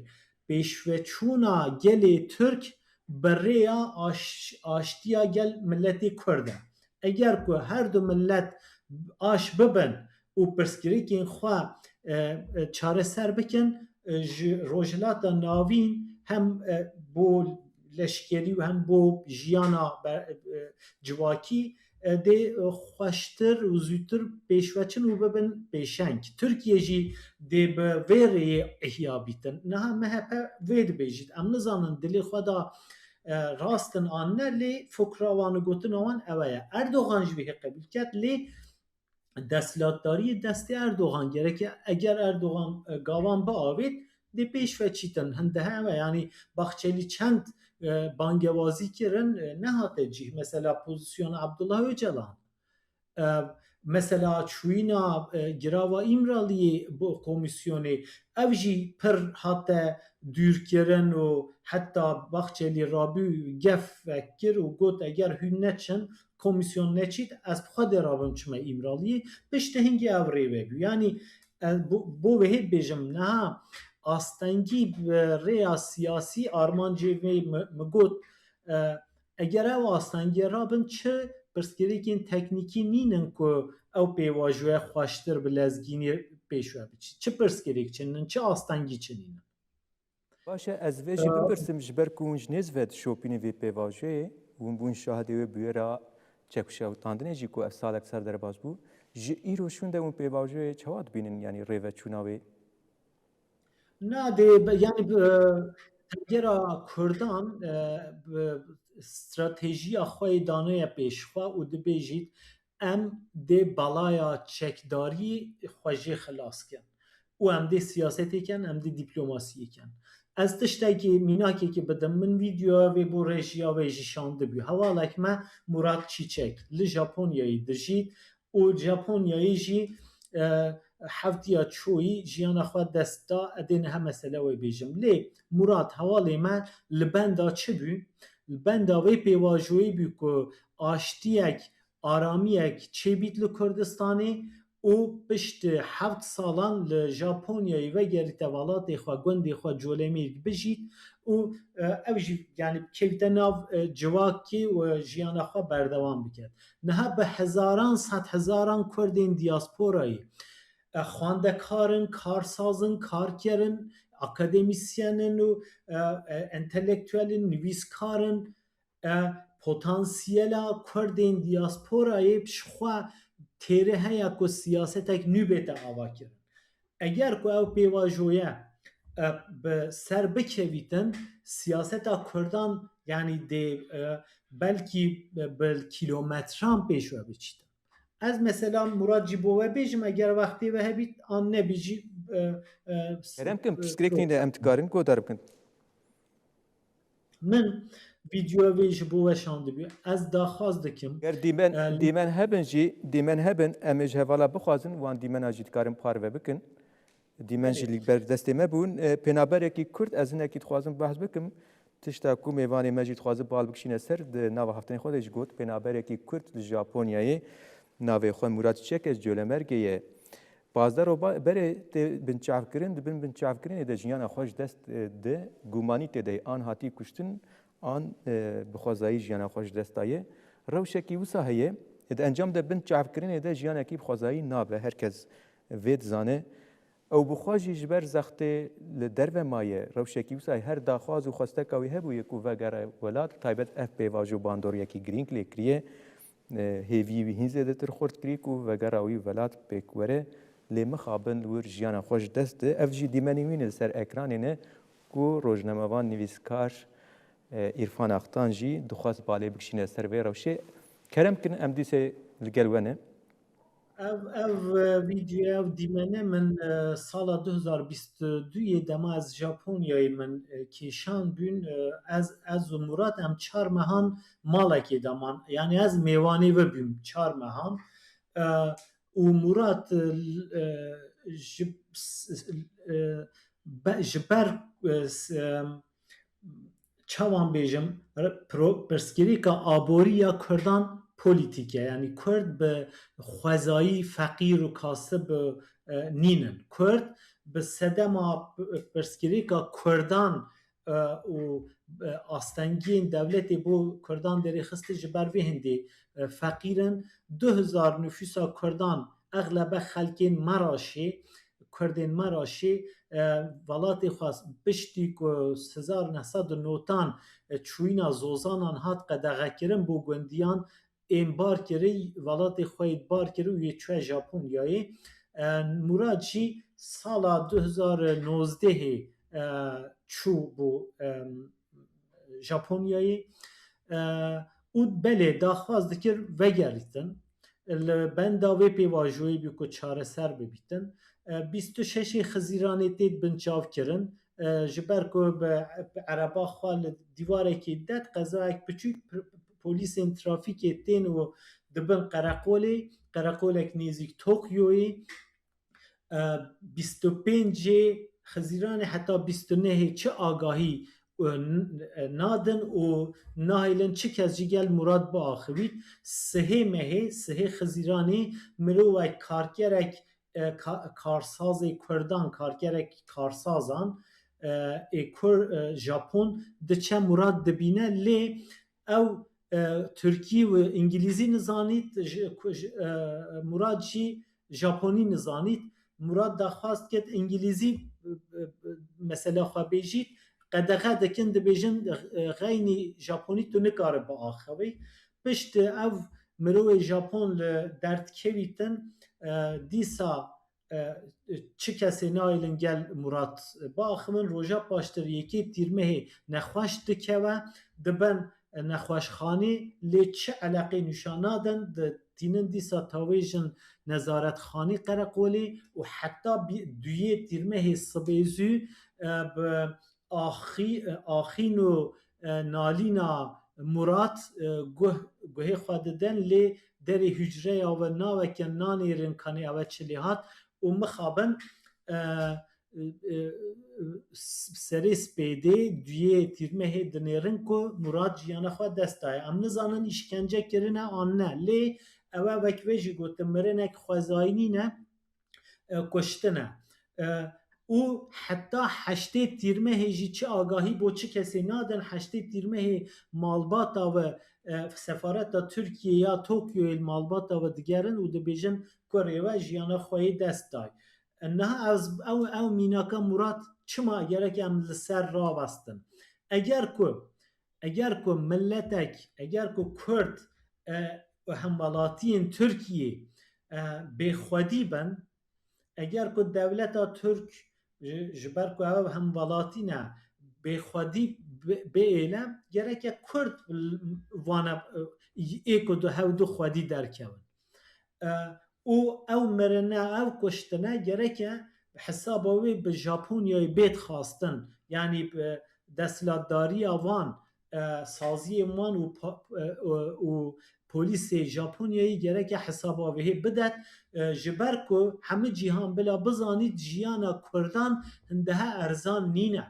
Pêşveçûna gelê Tirk bi rêya aş-, aştiya gel miletê Kurd e. Eger ku her du milet aş bibin û pirsgirêkên xwe, e, e, çareser bikin, e, ji Rojhilata Navîn hem, e, bo leşkerî û hem bo jiyana be-, e, civakî, e, dê, e, xweştir û zûtir pêşveçin û bibin pêşeng. Tirkiye jî dê bi vê rêyê ihya bîtin. Niha M H P vê dibêjit. Em nizanin dilê xwe da, e, rast in an ne, lê fikra wan û gotina wan ewe ye. Erdogan jî vê qebûl ket, lê desthilatdariyê destê Erdogan gereke. Eger Erdogan, e, gavan biavêt, dê pêş ve çîtin. Hinde heme, yanî Bahçelî çend, e, bangewazî kirin, e, nehate cîh. Mesela pozisyona Abdullah Öcalan. E, mesela çûyîna, e, girava Îmraliyê bo komîsyonê, ev jî pir hate dûrkirin û heta Bahçelî rabû gef vekir û got, eger hûn neçin, komîsyon neçît, ez bi xwe dê rabim çime Îmraliyê. Piştî hingî ev rê vebû. Yanî, e, bo, bo vehê dibêjim, niha astengî bi rêya siyasî armancê vê mi, mi got, e, eger ew astengiyê rabin, çi pirsgirêkên teknîkî nînin ku ew pêvajoya xweştir bi lezgînî pêş we biçî? Çi pirsgirêk çinînin, çi astengî çinînin? Baş e, ez vê jî bipirsim, ji ber ku hûn ji nêz ve dişopînin vê pêvajoyê, hûn bûn şahidê wê bûyera çekşewitandinê jî ku ev salek ser derbas bû. Ji îro şûn de hûn pêvajoyê çawa dibînin, yanî rêveçûna wê? Nadê, yani e, tevgera Kurdan e, stratejiya xwe yê danoye pêşxwe û dibêjît, em dê balaya çekdarî xwe jê xilas kin û em dê siyasetê kin, em dê dîplomasiyê kin. Ez tiştekî, mînakekî bidim, min vîdyoya vê bo rejiya wê jî şandibû. Hevalek me Murat Çîçek li Japonyayê dijît û Japonyayê jî e, heftiya çoyî jiyana xwe dest da, edê niha mesele wê bêjim. Lê Murat hevalê me li benda çi bû? Li benda vê pêvajoyê bû ku aştiyek, aramiyek çêbît li Kurdistanê û pişt heft salan li Japonyayê vegerîte welatê xwe, gundê xwe Colemêrg bijît û e, ev jî yani kevte nav e, civakê û jiyana xwe berdewam biket. Niha bi hezaran, sed hezaran Kurdên diasporayê, e, xwendekar in, karsaz in, karker in, akademîsyen in û e, e, entelektuel in, nivîskar in, e, potansiyela Kurdên diasporayê ji xwe têrê heye ku siyasetek nû bête avakirin. Eger ku ew pêvajoye e, bi ser bikevîtin, siyaseta Kurdan, yanî dê e, belkî bi kîlometran pêş ve biçîtin. Ez mesela Murat jî bo we bêjim, eger wextê we hebît an nebî jî e, e, Kerem kin, pirsgirêk tîne em dikarin guhdar bikin. Min vîdyoya wê ji bo we şandibû. Ez daxwaz dikim. Ger dîmen, e, dîmen hebin jî, dîmen hebin, em ê ji hevala bixwazin, wan dîmena jî dikarin parve bikin. Dîmen jî li ber destê me bûn. E, pênaberekî Kurd, ez hinekî dixwazim behs bikim. Tişta ku mêvanê me jî dixwazin bal bikişîne ser, di nava heftinê xwe de jî got, pênaberekî Kurd li Japonyayê navê xwe Murat Çiçek e, ji Colemêrgê ye. Pazdeh roba berê tê binçavkirin, di bin binçavkirinê de jiyana xwe ji dest, e, di, gumanî tê de ye, an hatî kuştin, an, e, bi xwezayî jiyana xwe ji dest daye. Rewşekî wisa heye, di encam de binçavkirinê de jiyanekî bi xwezayî nabe, her kes vê dizane. Ew bi xwe jî ji ber zextê li derve maye, rewşekî wisa her daxwaz û xwesteka wî hebûye ku vegere welat, taybet ev pêvajo bandoriyekî girîng lê kiriye. E, hêviyê wî hîn zêdetir xurt kirî ku vegera wî welat pêk were, lê mixabin li wir jiyana xwe ji dest di. Ev jî dîmenê wî ne li ser ekranê ne ku rojnamevan, nivîskar, e, Îrfan Aktan jî dixwest balê bikişîne ser vê rewşê. Kerem kin em dîsê li gel we ne. Ev, ev e, vîdyoya ev dîmene min e, sala du hezar bîst û duyê dema ez Japonyayê min e, kêşan bûn, e, ez, ez û Murat em çar mehan malekê de man. Yani ez mêvanê we bûm çar mehan. E, û Murat e, l- e, ji, s- e, be- ji ber e, s- e, çawan bêjim, re- pro- pirsgirêka aborî ya Kurdan polîtîk e. Yani Kurd bi xwezayî feqîr û kasib e, nînin. Kurd bi sedema p- pirsgirêka Kurdan e, û e, astengiyên dewletê bo Kurdan derêxiste ji ber vê hindê e, feqîr in. Du hezar nifûsa Kurdan exlebe xelkên Meraşê, Kurdên Meraşê e, welatê xwe piştî ku hezar neh sed û newtan e, çûyîna zozanan hat qedexekirin bo gundiyan ên bar kirî, welatê xwe yê bar kirî û yê çûye Japonyayê. E, Murat jî sala du hezar û nozdehê e, çû bo e, Japonyayê. E, û belê daxwaz dikir vegerîtin. Li benda vê pêvajoyê bû ku çareser bibîtin. E, bîst û şeşê Xizîranê tê binçavkirin. E, ji ber ku bi, bi ereba xwe li dîvarekê det, qezayek piçûk p- polîsên trafîkê tên û dibin qereqolê, qereqolek nêzîk Tokyoyê. E, bîst û pêncê Xizîranê heta bîst û nehê çi agahî e, n- e, nadin û nahêlin çi kes jî gel Murat biaxivît. Sihê mehê, sihê Xizîranê mirovek karkerek e, ka- karsazê Kurdan, karkerek karsazan e, ê Kur e, Japon diçe Murat dibîne, lê ew e, Tirkî û Îngilîzî nizanît, ji- ku- ji- e, Murat jî Japonî nizanît. Murat daxwaz ket îngilîzî, e, e, mesela xwe bêjît, qedexe dikin, dibêjin, e, xeynî japonî tu nikare biaxivî. Pişt ev mirovê Japon li derdkevîtin, e, dîsa, e, çi kesê nayêlin gel Murat biaxivin. Roja paştir yekê Tîrmehê nexweş dikeve, dibin nexweşxanê, lê çi eleqê nûşa nadin, ditînin dîsa tawê jin nezaretxanê qereqolê û heta bî-, duyê Tîrmehê sibê zû, e, bi axî-, e, axîn û, e, nalîna Murat, e, guh-, guhê xwe didin, lê derê hucreya we navekin, nanêrin kanê ewe çi lê hat û mixabin, e, e, e, s-, serê spêdê duyê Tîrmehê dinêrin ku Murat jiyana xwe dest daye. Em nizanin îşkence kirine an ne, lê ewe wek vê jî gotin, mirinek xwezayî nîne, e, kuştin e. E, û heta heştê Tîrmehê jî çi agahî bo çi kesê nadin. Heştê Tîrmehê malbata we, e, sefareta Tirkiyê ya Tokyoyê li malbata we digerin û dibêjin kurê we jiyana xwe yê dest day. E, niha ez, ew, ew mînaka Murat çima gerek em li ser rawestin? Eger ku, eger ku miletek, eger ku Kurd, e, û hemwelatiyên Tirkiyê, e, bêxwedî bin, eger ku dewleta Tirk ji, ji ber ku ew hemwelatî ne, bêxwedî bi-, biêle, gereke Kurd vane, ê ku du hev du xwedî derkevin. E, û ew mirine, ew kuştine gereke hesaba wê bi Japonyayê bêt xwastin, yanî bi desthilatdariya wan, e, saziyên wan û pa-, e, û, û polîsê Japonyayê gereke hesaba wê bidet, e, ji ber ku hemî cîhan bila bizanît jiyana Kurdan hindehe erzan nîne.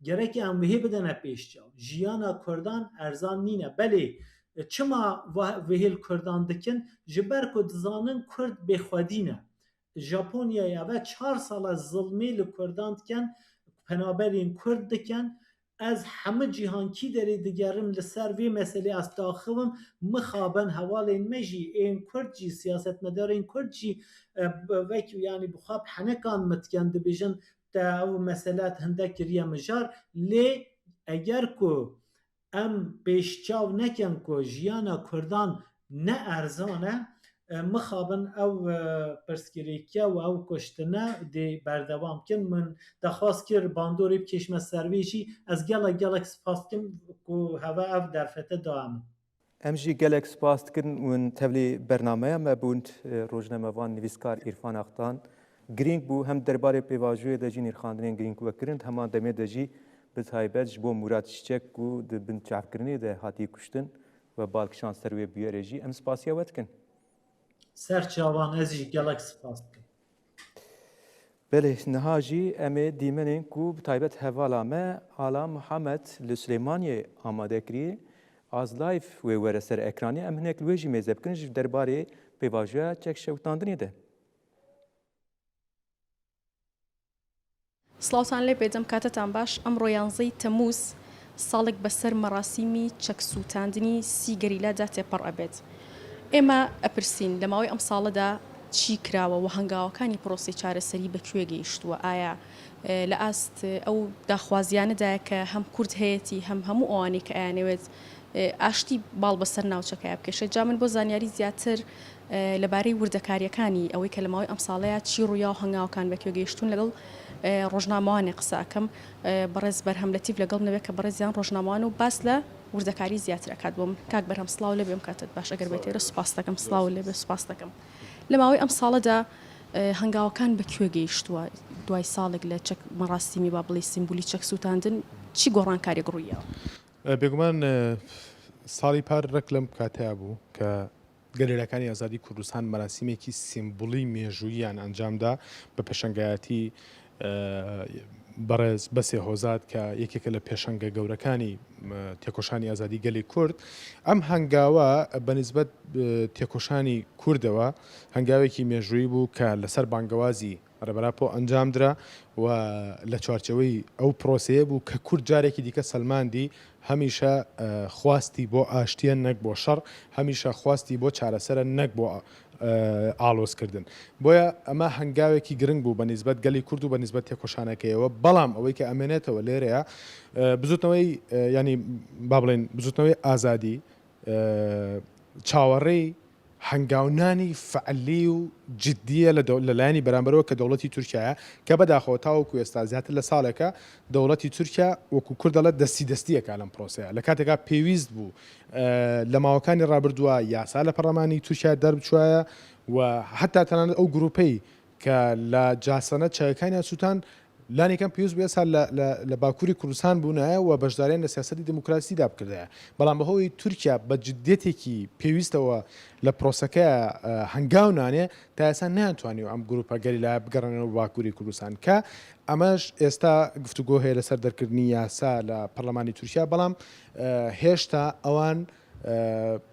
Gereke em wihê bidene pêş çav. Jiyana Kurdan erzan nîne. Belê, e, çima va-, wihê li Kurdan dikin? Ji ber ku dizanin Kurd bêxwedî ne. Japonyayê eve çar sal e zilmê li Kurdan dikin, penaberên Kurd dikin. Ez hemî cîhan kî derê digerim li ser vê meselê ez diaxivim, mixabin hevalên me jî, ên Kurd jî, siyasetmedarên Kurd jî, e, b-, wek, yanî bi xwe bi henekan min dikin, dibêjin te ew mesele hindek kiriye mijar. Lê eger ku em pêşçav nekin ku jiyana Kurdan ne erzan e, e, mixabin ew, e, pirsgirêkiye û ew kuştine dê berdewam kin. Min daxwaz kir bandorê bikêşime ser vê jî. Ez gelek, gelek spas dikim ku heve ev derfete da min. Em jî gelek spas dikin hûn tevlî bernameya me bûn, e, rojnamevan, nivîskar Îrfan Aktan. Girîng bû, hem derbarê pêvajoyê de jî nirxandinên girîng we kirin, hema demê de jî bi taybet ji bo Mûrat Çîçek ku di bin çavkirinê de hatiye kuştin we bal kişand ser wê bûyerê jî em spasiya we dikin. Ser çavan, ez jî gelek spas dikim. Belê, niha jî em ê dîmenên ku bi taybet hevala me Ala Muhammed li Silêmaniyê amade kiriye. Az live wê were ser ekranê, em hinek li wê jî mêze bikin ji derbarê pêvajoya çekşewitandinê de. سڵاوتان لێ بێ، دەم کاتتان باش. ئەمڕۆ یانزەی تەمووز، ساڵێک بەسەر مەراسیمی چەکسووتاندنی سی گەریلادا تێپەڕ ئەبێت. ئێمە ئەپرسین، لە ماوەی ئەم ساڵەدا چی کراوە و هەنگاوەکانی پرۆسەی چارەسەری بە کوێ گەیشتووە؟ ئایا، ئێ، لە ئاست ئەو داخوازیانەدایە کە هەم کورد هەیەتی، هەم هەموو ئەوانەی کە ئەیانەوێت، ئێ، ئاشتی باڵ بەسەر ناوچەکەیا بکێشێت؟ جا من بۆ زانیاری زیاتر، ئێ، لەبارەی وردەکاریەکانی ئەوەی کە لە ماوەی ئەم ساڵەیە چی ڕوویا و هەنگاوەکان بە کوێ گەیشتوون لەگەڵ، ئێ، ڕۆژنامەوانێ قسە ئەکەم. ئێ، بەڕێز بەرهەم لەتیف لەگەڵ نەبێت کە بەڕێزیان ڕۆژنامەوان و باس لە وردەکاری زیاتر ئەکات بۆ من. کاک بەرهەم، سڵاو لێ بێم، کاتت باش. ئەگەر بێت ئێرە، سوپاس دەکەم. سڵاو لێ بێ، سوپاس دەکەم. لە ماوەی ئەم ساڵەدا، ئێ، هەنگاوەکان بە کوێ گەیشتووە؟ دوای ساڵێک لە چەک، مەراسیمی، با بڵێ، سیمبولی چەک سووتاندن، چی گۆڕانکارێک ڕوویاوە؟ بێگومان، ساڵی پار ڕێک لەم کاتەیە بوو کە گەریلاکانی ئازادی کوردستان مەراسیمێکی سیمبولی مێژووییان ئەنجامدا، بە پێشەنگایەتی، ئە، بەڕێز بەسێ هۆزات کە یەکێکە لە پێشەنگە گەورەکانی، ئە، تێکۆشانی ئازادی گەلی کورد. ئەم هەنگاوە بە نسبەت، ئە، تێکۆشانی کوردەوە هەنگاوێکی مێژوویی بوو کە لەسەر بانگەوازی ڕێبەر ئاپۆ ئەنجام درا و لە چوارچێوەی ئەو پرۆسەیە بوو کە کورد جارێکی دیکە سەلماندی هەمیشە خواستی بۆ ئاشتیە نەک بۆ شەڕ، هەمیشە خواستی بۆ چارەسەرە نەک بۆ ئالۆزکردن. بۆیە ئەمە هەنگاوێکی گرنگ بوو بە نیسبەت گەلی کورد و بە نیسبەت تێکۆشانەکەیەوە. بەڵام ئەوەی کە ئەمێنێتەوە لێرەیە، بزوتنەوەی، ینی با بڵێن بزوتنەوەی ئازادی چاوەڕێی هەنگاونانی فعلی و جدیە لە لەلایەنی بەرامبەرەوە کە دەوڵەتی تورکایە، کە بەداخەوە تاوەکو ئێستا زیاتر لە ساڵێکە دەوڵەتی تورکیا وەکو کورد دەڵێت دەستی دەستیەکە لەم پرۆسەیە، لە کاتێکا پێویست بوو لە ماوەکانی ڕابردووە یاسا لە پەڕلەمانی تورکیا دەربچوایە و هەتا تەنانەت ئەو گروپەی کە لە جاسەنە چاوەکانیان سووتان، لانی کەم پێویست بوو ئێستا لە، لە، لە باکووری کوردستان بوونایە و بەشداریان لە سیاسەتی دیموکراسیدا بکردایە. بەڵام بەهۆی تورکیا بە جدیەتێکی پێویستەوە لە پرۆسەکەیە هەنگاو نانێ، تا ئێستا نەیانتوانی ئەم گروپە گەریلایە بگەڕێنەوە باکووری کوردستان، کە ئەمەش ئێستا گفتوگۆ هەیە لەسەر دەرکردنی یاسا لە پەرلەمانی تورکیا. بەڵام هێشتا ئەوان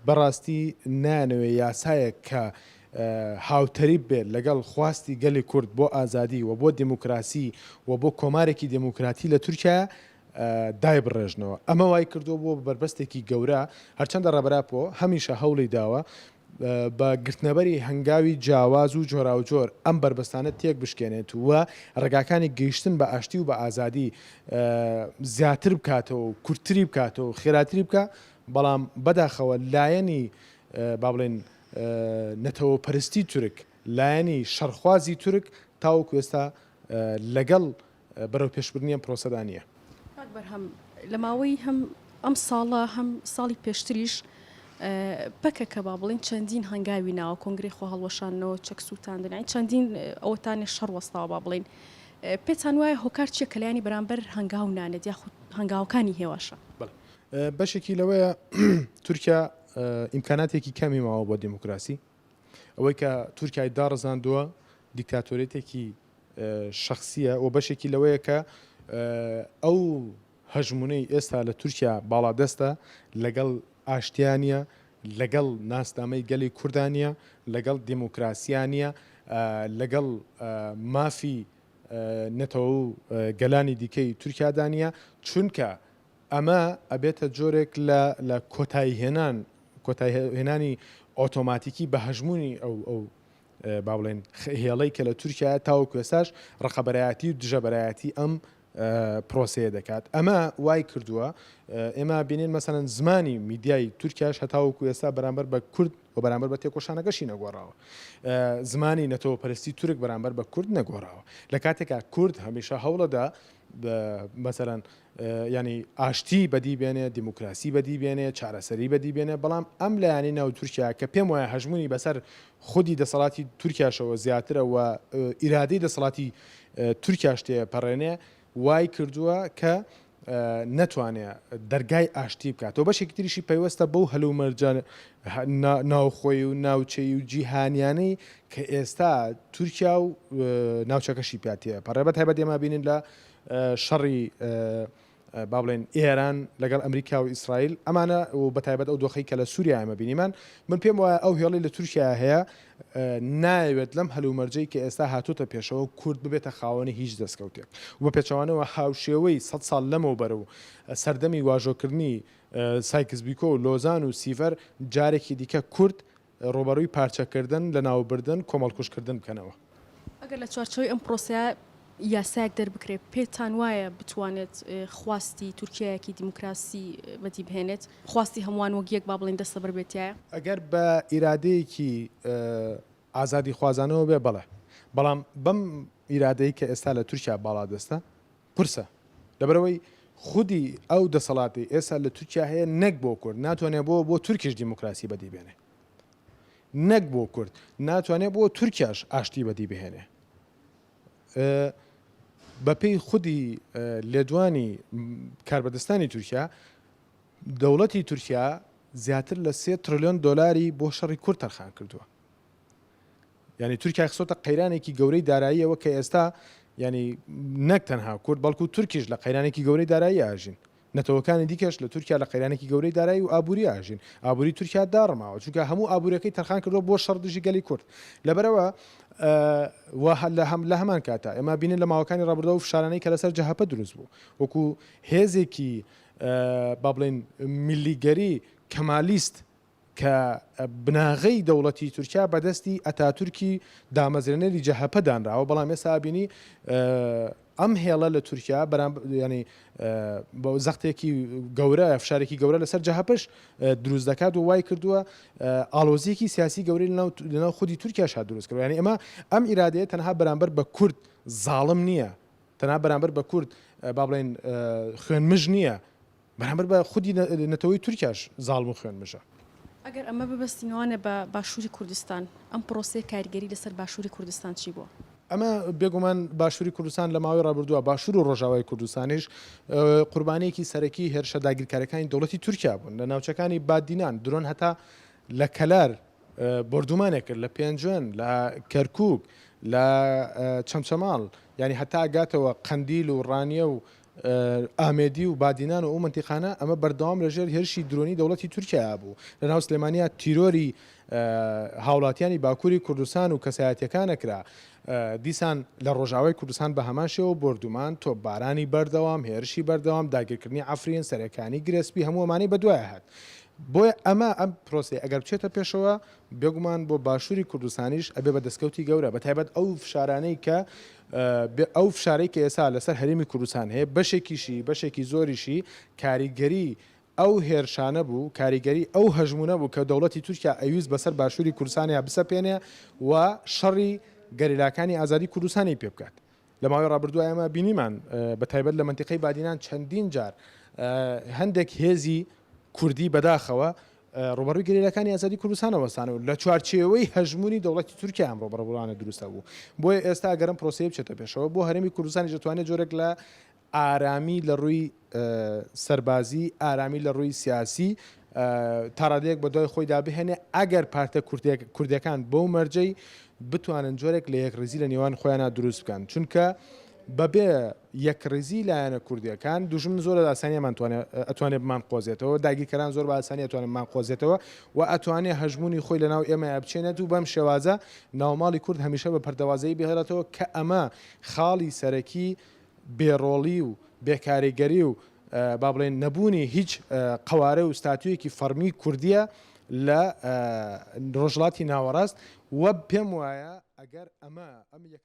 بەڕاستی نایانەوێ یاسایەک کە هاوتەریب بێت لەگەڵ خواستی گەلی کورد بۆ ئازادی و بۆ دیموکراسی و بۆ کۆمارێکی دیموکراتی لە تورکیا دایبڕێژنەوە. ئەمە وای کردووە بۆ بەربەستێکی گەورە، هەرچەندە ڕێبەر ئاپۆ هەمیشە هەوڵی داوە بە گرتنەبەری هەنگاوی جیاواز و جۆراوجۆر ئەم بەربەستانە تێک بشکێنێت و ڕێگاکانی گەیشتن بە ئاشتی و بە ئازادی زیاتر بکاتەوە و کورتتری بکاتەوە و خێراتری بکە. بەڵام بەداخەوە لایەنی با بڵێن نەتەوەپەرستی تورک، لایەنی شەڕخوازی تورک تاوەکو ئێستا لەگەڵ بەرەو پێشبردنی ئەم پرۆسەدا نییە. کاک بەرهەم، لە ماوەی هەم ئەم ساڵە هەم ساڵی پێشتریش پەکەکە با بڵێن چەندین هەنگاوی ناوە، کۆنگرەی خۆهەڵوەشاندنەوە، چەک سووتاندن، یانی چەندین ئەوەتانێ شەڕ وەستاوە با بڵێن. پێتان وایە هۆکار چییە کە لایەنی بەرامبەر هەنگاو نانێت یاخود هەنگاوەکانی هێواشە؟ بەڵێ. بەشێکی لەوەیە تورکیا ئیمکاناتێکی کەمی ماوە بۆ دیموکراسی. ئەوەی کە تورکیای داڕزاندووە دیکتاتۆریەتێکی شەخسیە و بەشێکی لەوەیە کە ئەو هەژمونەی ئێستا لە تورکیا باڵادەستە لەگەڵ ئاشتیانە، لەگەڵ ناسنامەی گەلی کوردانە، لەگەڵ دیموکراسیانە، لەگەڵ مافی نەتەوە و گەلانی دیکەی تورکیادانە، چونکە ئەمە ئەبێتە جۆرێک لە، لە کۆتاییهێنان، کۆتاییهێنانی ئۆتۆماتیکی بە هەژموونی ئەو، ئەو با بڵێن هێڵەی کە لە تورکیا تاوەکو ئێساش ڕقەبەرایەتی و دژەبەرایەتی ئەم پرۆسەیە دەکات. ئەمە وای کردووە ئێمە بینین مەسەلەن زمانی میدیای تورکیاش هەتاوەکو ئێستا بەرامبەر بە کورد و بەرامبەر بە تێکۆشانەکەشی نەگۆڕاوە. زمانی نەتەوەپەرستی تورک بەرامبەر بە کورد نەگۆڕاوە. لە کاتێکا کورد هەمیشە هەوڵەدا مەسەلەن ینی ئاشتی بەدی بێنێ، دیموکراسی بەدی بێنێ، چارەسەری بەدی بێنێ، بەڵام ئەم لایەنەی ناو تورکیا کە پێم وایە هەژمونی بەسەر خودی دەسەڵاتی تورکیاشەوە زیاترە و ئیرادەی دەسەڵاتی تورکیاش تێپەڕێنێ، وای کردووە کە نەتوانێ دەرگای ئاشتی بکاتەوە. بەشێکی تریشی پەیوەستە بەو هەلومەرجە ناوخۆی و ناوچەی و جیهانیانەی کە ئێستا تورکیا و ناوچەکەشی پیا تێپەڕێ. بە تایبەت ئێمە بینین لە شەڕی با بڵێن ئێران لەگەڵ ئەمریکا و ئیسرائیل، ئەمانە و بە تایبەت ئەو دۆخەی کە لە سووریا ئێمە بینیمان. من پێم وایە ئەو هێڵەی لە تورکیا هەیە نایەوێت لەم هەلومەرجەی کە ئێستا هاتووتە پێشەوە کورد ببێتە خاوەنی هیچ دەستکەوتێک و بە پێچەوانەوە هاوشێوەی سەد ساڵ لەمەوبەر و سەردەمی واژۆکردنی سایکس بیکۆ و لۆزان و سیڤەر جارێکی دیکە کورد ڕوبەڕووی پارچەکردن، لەناوبردن، کۆمەڵکوژکردن بکەنەوە. ئەگەر لە چوارچێوەی ئەم پرۆسەیە یاسایەک دەربکرێت، پێتان وایە بتوانێت خواست ی تورکیایەکی دیموکراسی بەدی بهێنێت، خواستی هەمووان وەک یەک با بڵێن دەستەبەر بێتایە؟ ئەگەر بە ئیرادەیەکی ئازادیخوازانەوە بێ، بەڵێ. بەڵام بەم ئیرادەی کە ئێستا لە تورکیا باڵادەستە قورسە. لەبەرەوەی خودی ئەو دەسەڵاتی ئێستا لە تورکیا هەیە نەک بۆ کورد ناتوانێت بۆ، بۆ تورکیش دیموکراسی بەدی بێنێ. نەک بۆ کورد ناتوانێت بۆ تورکیاش ئاشتی بەدی بهێنێ. بەپێی خودی لێدوانی کاربەدەستانی تورکیا، دەوڵەتی تورکیا زیاتر لە سێ تریلیۆن دۆلاری بۆ شەڕی کورد تەرخان کردووە. یعنی تورکیا خسۆتە قەیرانێکی گەورەی داراییەوە کە ئێستا یعنی نەک تەنها کورد بەڵکو تورکیش لە قەیرانێکی گەورەی دارایی ئاژین. نەتەوەکانی دیکەش لە تورکیا لە قەیرانێکی گەورەی دارایی و ئابووری ئاژین. ئابووری تورکیا داڕماوە، چونکە هەموو ئابوورەکەی تەرخان کردووە بۆ شەڕ دژی گەلی کورد. لەبەرەوە و لە هەم، لە هەمان کاتا ئێمە بینین لە ماوەکانی ڕابردوو فشارانەی کە لەسەر جەهەپە دروست بوو، وەکو هێزێکی ئە، با بڵێن، میللیگەری کەمالیست کە بناغەی دەوڵەتی تورکیا بەدەستی ئەتاتورکی دامەزرێنەری جەهەپە دانراوە، بەڵام ئێستا بینی، ئە، ئەم هێڵە لە تورکیا بەرامبەر، یعنی، ئە، بە زەختێکی گەورە، فشارێکی گەورە لەسەر جەهەپەش، ئە، دروست دەکات و وای کردووە، ئە، ئاڵۆزیەکی سیاسی گەورەی لەناو، لەناو خودی تورکیاشا دروست کردووە. یعنی ئێمە ئەم ئیرادەیە تەنها بەرامبەر بە کورد زاڵم نییە، تەنها بەرامبەر بە کورد، ئە، با بڵێن، ئە، خوێنمژ نییە، بەرامبەر بە خودی نە-، نەتەوەی تورکیاش زاڵم و خوێنمژە. ئەگەر ئەمە ببەستینەوانە بە باشووری کوردستان، ئەم پرۆسەیە کاریگەری لەسەر باشووری کوردستان چی بووە؟ ئەمە بێگومان باشووری کوردستان لە ماوەی ڕابردووە، باشوور و ڕۆژاوای کوردستانیش، ئە، قوربانیەکی سەرەکی هێرشە داگیرکارەکانی دەوڵەتی تورکیا بوون. لە ناوچەکانی بادینان، درۆن هەتا لە کەلار، ئە، بۆردومانێک کرد، لە پێنجوێن، لە کەرکووک، لە، ئە، چەمچەماڵ، یعنی هەتا ئەگاتەوە قەندیل و ڕانیە و، ئە، ئامێدی و بادینان و ئەو منتیقانە، ئەمە بەردەوام لەژێر هێرشی درۆنی دەوڵەتی تورکیا بوو. لە ناو سلێمانیا تیرۆری، ئە، هاوڵاتیانی باکووری کوردستان و کەسایەتیەکان ئەکرا. ئە، دیسان لە ڕۆژاوای کوردستان بە هەمان شێوە بۆردومان، تۆپبارانی بەردەوام، هێرشی بەردەوام، داگیرکردنی عەفرین، سەرێکانی گرێسپی، هەموو ئەمانەی بەدوایە هات. بۆیە ئەمە، ئەم پرۆسەیە ئەگەر بچێتە پێشەوە، بێگومان بۆ باشووری کوردستانیش ئەبێ بە دەستکەوتی گەورە، بە تایبەت ئەو فشارانەی کە، ئە، بێ-، ئەو فشارەی کە ئێستا لەسەر هەرێمی کوردستان هەیە، بەشێکیشی، بەشێکی زۆریشی کاریگەری ئەو هێرشانە بوو، کاریگەری ئەو هەژموونە بوو کە دەوڵەتی تورکیا ئەویست بەسەر باشووری کوردستانیا بسەپێنێ و شەڕی گەریلاکانی ئازادی کوردستانی پێ بکات. لە ماوەی ڕابردووە ئێمە بینیمان، ئە، بە تایبەت لە منتیقەی بادینان چەندین جار، ئە، هەندێک هێزی کوردی بەداخەوە، ئە، ڕوبەڕووی گەریلاکانی ئازادی کوردستانە وەستانەوە، لە چوارچێوەی هەژموونی دەوڵەتی تورکیا ئەم ڕوبەڕووانە دروستە بوو. بۆیە ئێستا ئەگەرم پرۆسەیە بچێتە پێشەوە، بۆ هەرێمی کوردستانیش دەتوانێت جۆرێک لە ئارامی لە ڕووی، ئە، سەربازی، ئارامی لە ڕووی سیاسی، ئە، تا ڕادەیەک بە دوای خۆیدا بهێنێ، ئەگەر پارتە کوردێک-، کوردەکان بەو مەرجەی بتوانن جۆرێک لە یەکڕێزی لە نێوان خۆیانە دروست بکەن. چونکە بەبێ یەکڕێزی لایەنە کوردیەکان، دوژمن زۆر ئاسانیمان توانێ-، ئەتوانێ بمان قۆزێتەوە، داگیرکەران زۆر بە ئاسانی ئەتوانێ بمان قۆزێتەوە و ئەتوانێ هەژموونی خۆی لە ناو ئێمەیە بچێنێت و بەم شێوازە ناوماڵی کورد هەمیشە بە پەردەوازەیی بهێڵێتەوە کە ئەمە خاڵی سەرەکی بێڕۆڵی و بێکاریگەری و، ئە، با بڵێن نەبوونی هیچ، ئە، قەوارە و ستاتویەکی فەرمی کوردیە لە، ئە، ڕۆژهەڵاتی ناوەڕاست و پێم وایە ئەگەر ئەمە، ئەم یەک